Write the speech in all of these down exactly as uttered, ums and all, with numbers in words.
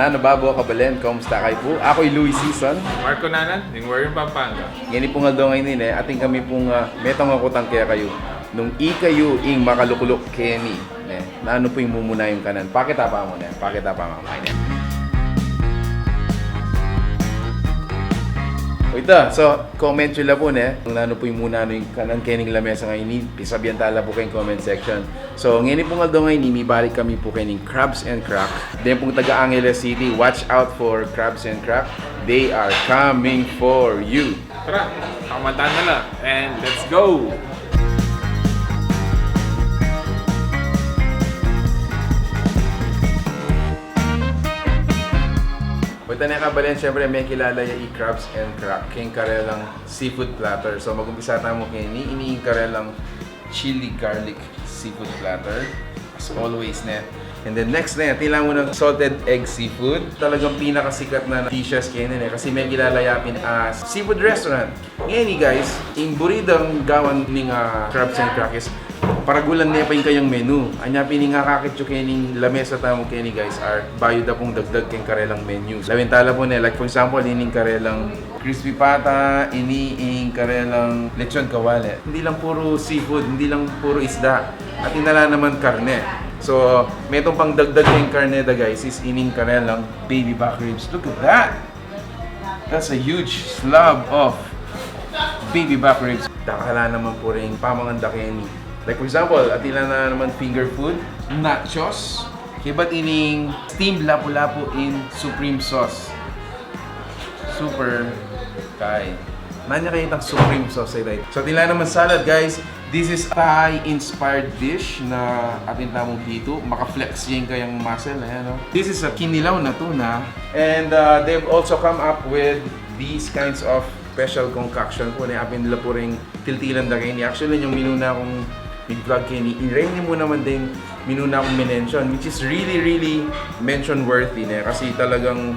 Nanu babu, kabalen, kumusta kayu pu? Aku i Louis Sison. Marco Nanan, ning Warren, Pampanga. Ngeni pung aldo ngeni ne, atin kami pung, ah, metung a kutang kekayu. Nung ikayu ing makalukluk keni, ne, nanu pu ing mumuna yung kanan? Pakit a pa mu ne, pakit a pa mu ne. O ita, so, comment yu la pu ne, nung nanu pu ing mumuna yung kanan kening lamesa ngeni, pisabian ta la pu keng comment section. So, ngeni pung aldo ngeni, mibalik kami pu kening Crabs and Crack. Deng pung taga Angeles City, watch out for Crabs and Crack. They are coming for you. Tara, kamatan na la, and let's go! Pwede na, kabalen, syempre, mekilala ya i Crabs and Crack keng karelang seafood platter. So, mag-umpisa tamu keni, ini ing karelang chili garlic seafood platter. As always, ne. And then next, ne, atin la munang salted egg seafood. Talagang pinakasikat na dishes keni, ne, kasi mekilala ya pin as seafood restaurant. Ngeni, guys, ing buri dang gawan ning, ah, Crabs and Crack is paragulan ne pa ing kayang menu. Anya pin ing akakit yu kening lamesa tamu keni, guys, are bayu da pung dagdag keng karelang menus. Lawen ta la pu ne, like, for example, ining karelang crispy pata, ini ing karelang lechon kawali. Hindi lang puro seafood, hindi lang puro isda. Atin na la naman karne. So, metung pang dagdag keng karne da, guys, is ining karelang baby back ribs. Look at that! That's a huge slab of baby back ribs. Dakal la naman pu ring pamangan da keni. Like, for example, atin la naman finger food, nachos, kaybat ining steamed lapu-lapu in supreme sauce. Super. Kay, nanu ya kaya itang supreme sauce, eh, right? So, atin la naman salad, guys. This is Thai-inspired dish na atin tamung hitu. Maka-flex ya ing kayang muscle, ayan, no? This is a kinilaw na tuna. And, uh, they've also come up with these kinds of special concoction pu ne, apin la pu ring tiltilan da keni. Actually, inyang minuna kung mig-vlog keni, reni mu naman ding minuna kung minention, which is really, really mention worthy, ne? Kasi talagang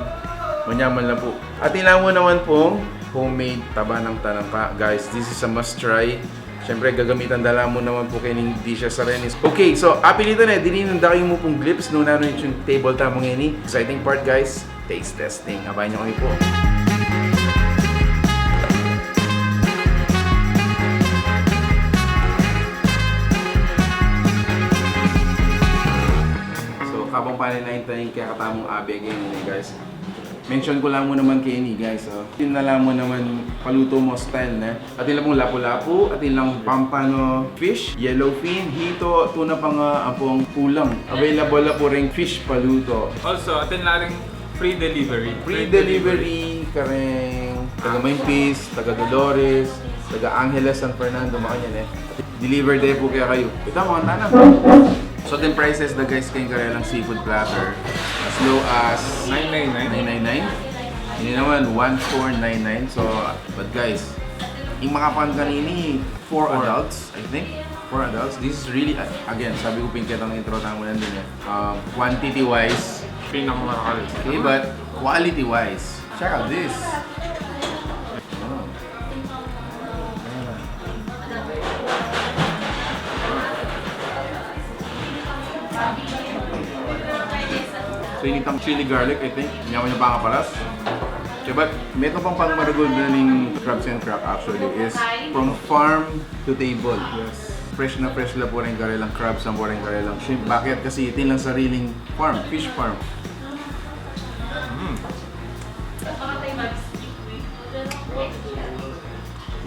manyaman la pu. Atin la mu naman pung homemade taba ng talangka. Guys, this is a must try. Syempre, gagamitan da la mu naman pu kening dishes a reni. Okay, so, apin ita, ne, dininan da kayu mu pung glimpse nung nanu ing table tamu ngeni. Exciting part, guys. Taste testing. Abangan yu kami pu. So, kabang panayan na ing kekatamung abe keni, guys. Mention ku la mu naman keni, guys, o. Atin na la mu naman paluto mu style, ne. Atin la pung lapu-lapu, atin lang pampano fish, yellowfin, hito, tuna pangasinan, ampong pulang. Available la pu ring fish paluto. Also, atin la ring free delivery. Free delivery kareng taga Maimpiz, taga Dolores, taga Angeles, San Fernando, makanyan, e. Deliver de pu kekayu. Ita, makanyan na. So, atin prices da, guys, keng karelang seafood platter. As low as nine nine nine. Nine nine nine. Ini naman, one four nine nine. So, but guys, ing makapangan kanini, four adults, I think. Four adults. This is really, uh, again, sabi ku pin ketang intro tamu nandun, e. Um, quantity wise, pinakamahal. Okay, but quality wise, check out this. Oh. So, ini itang chili garlic, I think. Nyaman yang pangaparas. Diba? Metung pang pangmaragul na ning Crabs and Crack, actually, is from farm to table. Yes. Fresh na fresh la pu ring karelang crabs, ampo ring karelang shrimp. Bakit? Kasi atin lang sariling farm, fish farm. Mm.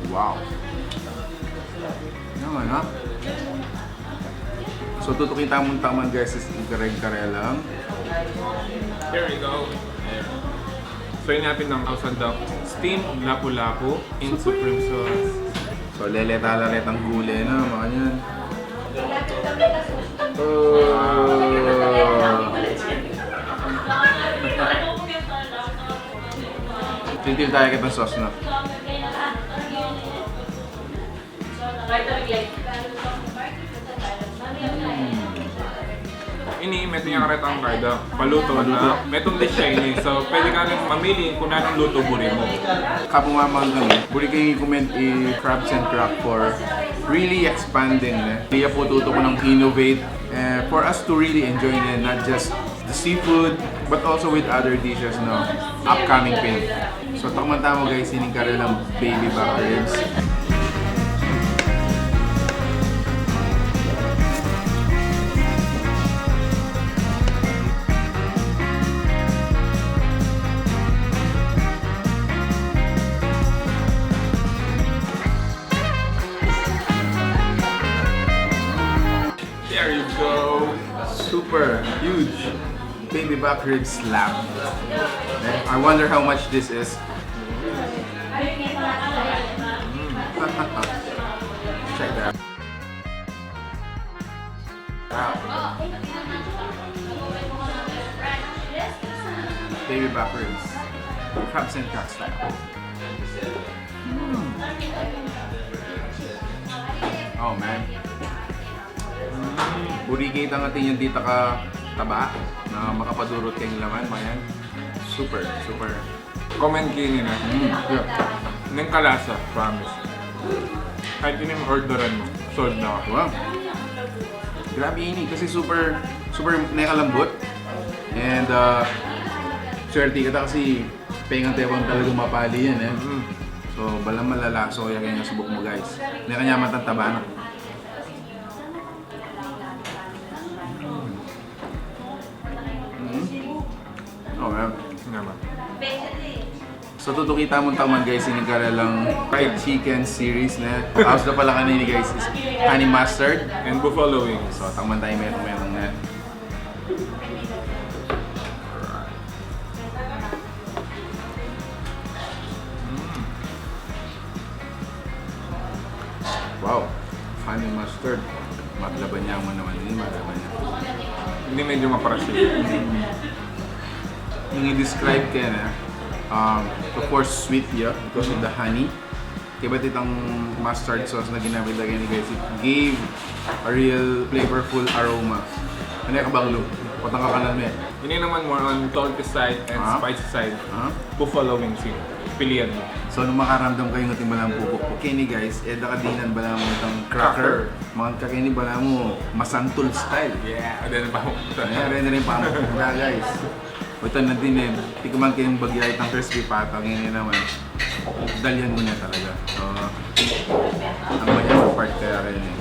Wow. Nyaman, ha? So, tutukin tamu naman, guys, is ing kareng karelang. Here we go. Ayan. So, ini pin ing tawag dito, steamed lapu-lapu in supreme sauce. So, lele tala retang gule na, makanyan. Oh. Tintil taya ketang sauce na. Ini, metung ya karetang karne, paluto na. Paluto. Metung dish ini. So, pwede ka rin mamili kung anong luto buri mu. Kabang mamangan kami, buri keng i-commend i Crabs and Crack for really expanding, ne? Iya pu tutukong innovate, eh, for us to really enjoy, ne? Not just The seafood, but also with other dishes, no? Upcoming pin. So, takman tamu, guys, ining karelang baby back ribs. There you go. Super huge baby back rib slab. Eh, I wonder how much this is. Mm. Check that. Wow. Baby back ribs. Crabs and crack style. Mm. Oh, man. Buri ke itang atin yang ditak a taba na makapadurut keng laman, mayan. Super, super. Comment ke ini na. Mm, yeah. Neng kalasa, promise. Kahit ini orderan mo, sold na ako. Wow. Grabe ini kasi super, super nakalambot. And, uh, swerte kita kasi pengan tebang talaga mapali yan, eh. Mm. So, bala malalaso ya kaya nga subuk mo, guys. Ini kanya matang taba na. Mm. Oh, man. Naman. So, tutu kita mung takman, guys, ini karelang fried chicken series na. Tapos na pala kanini, guys, is honey mustard. And buffalo wings. So, takman tayo meron-meron na. Mm. Wow. Honey mustard. Maglaban niya mo naman ini, maglaban niya. Ini medyo maparasi. Yung i-describe kaya na, um, of course, sweet ya because of the honey. Kaya ba't itang mustard sauce na ginamit lagi ni guys, it gave a real flavorful aroma. Ano yung kabanglo? Patang kakanan mo yan. Ini naman more on salty side and Ah? spicy side. Ah? Buffalo wings yun. Pilihan mo. So, nung makaramdam kayo ng ating balang pupukpuk, kini guys, e da kadinan bala mo itang cracker. Cracker. Mga kakini bala mo, masantul style. Yeah, ada na pa mo. Ayan, rin rin pa mo. Wala, guys. O, ito na din eh. Tikman ko yung bagya itang crispy pata. Ngayon naman, dalyan mo na talaga. So, ang bagya part kaya rin eh.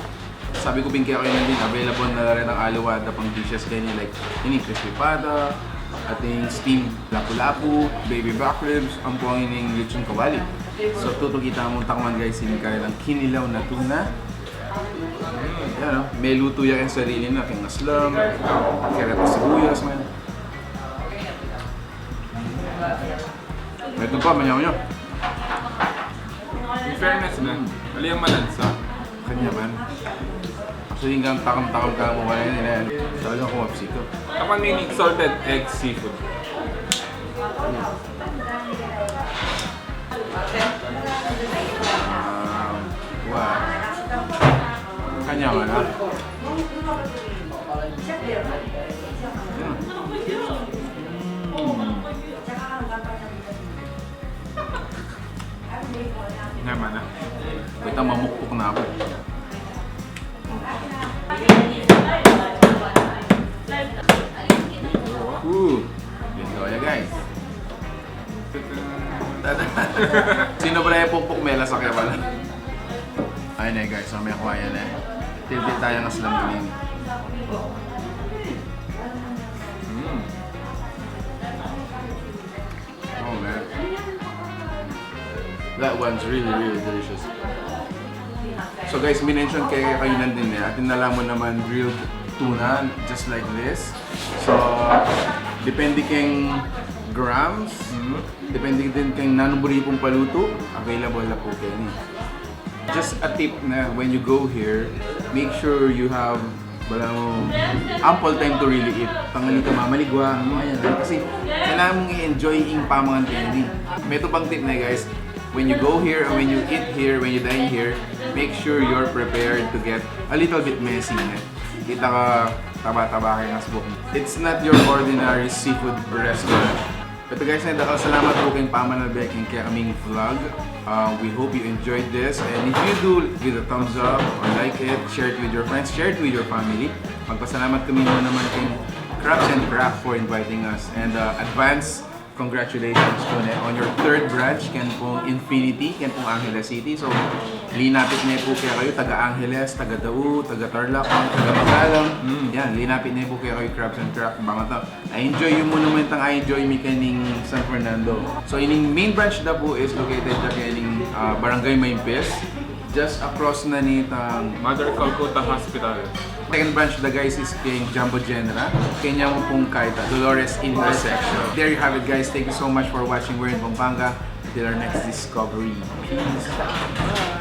Sabi ko, pin kaya kayo na din, available na rin ang aliwa at pang dishes kayo ni, like, ini crispy pata, ating steamed lapu-lapu, baby back ribs, ang po ang ining lechon kawali. So, tutu kita mung takman, guys, ini kanilang kinilaw na tuna. Yan, no? May luto yan yung sarili na, kaya aslam, carrot, sibuyas, man. Ito pa, manyaw nyo. In fairness na, ali ang malansa. Kanya man. Actually, hanggang takam-takam ka mo kanina, eh. Talagang kumapsi ka. Takman mo yung salted egg seafood. Um, wow. Kanya man, ha? Mm. Naman na. Kita mamukpuk na ako. Ooh. Yun daw yan, guys. Tada! Sino ba na yung pukpuk mela sa kaya pala? Ayun eh, guys, so may kuha yan eh. Tiltil tayo ng aslam din. Mm. Oh, man. That one's really, really delicious. So, guys, minention kaya kayo nandun eh. Atin nalaman naman grilled tuna, just like this. So, depende keng grams, depende din keng nanu buri pung paluto, available na po kayo ni. Just a tip na when you go here, make sure you have, bala mo, ample time to really eat. Tangali ka mamaligwa, mga yan. Kasi kailangan mong i-enjoy yung pamangan kayo ni. May ito pang tip na, guys. When you go here and when you eat here, when you dine here, make sure you're prepared to get a little bit messy, ne? Kita ka, taba-taba kayo ng asbuk. It's not your ordinary seafood restaurant. Pero guys, ne, dakal salamat po keng pamanalbe keng kekaming vlog. Uh, we hope you enjoyed this. And if you do, give a thumbs up or like it, share it with your friends, share it with your family. Magpasalamat kami mo naman keng Crafts and Crack for inviting us. And uh, advance congratulations po ne on your third branch, keng pung Infinity, keng pung Angeles City. So, linapit ne po kekayu, taga Angeles, taga Daut, taga Tarlac, taga Magalang. Yan, linapit ne po kekayu, Crafts and Crack. Bangata, a-enjoy yu mu naman itang a-enjoy mi kening San Fernando. So, ining main branch da pu is located da kening ah, Barangay Maimpis, just across na nitang Mother Calcutta Hospital. Second branch da, guys, is keng Jumbo General. Kenya mu pung Kaita, Dolores Intersection. There you have it, guys. Thank you so much for watching. We're in Pampanga. Until our next discovery. Peace.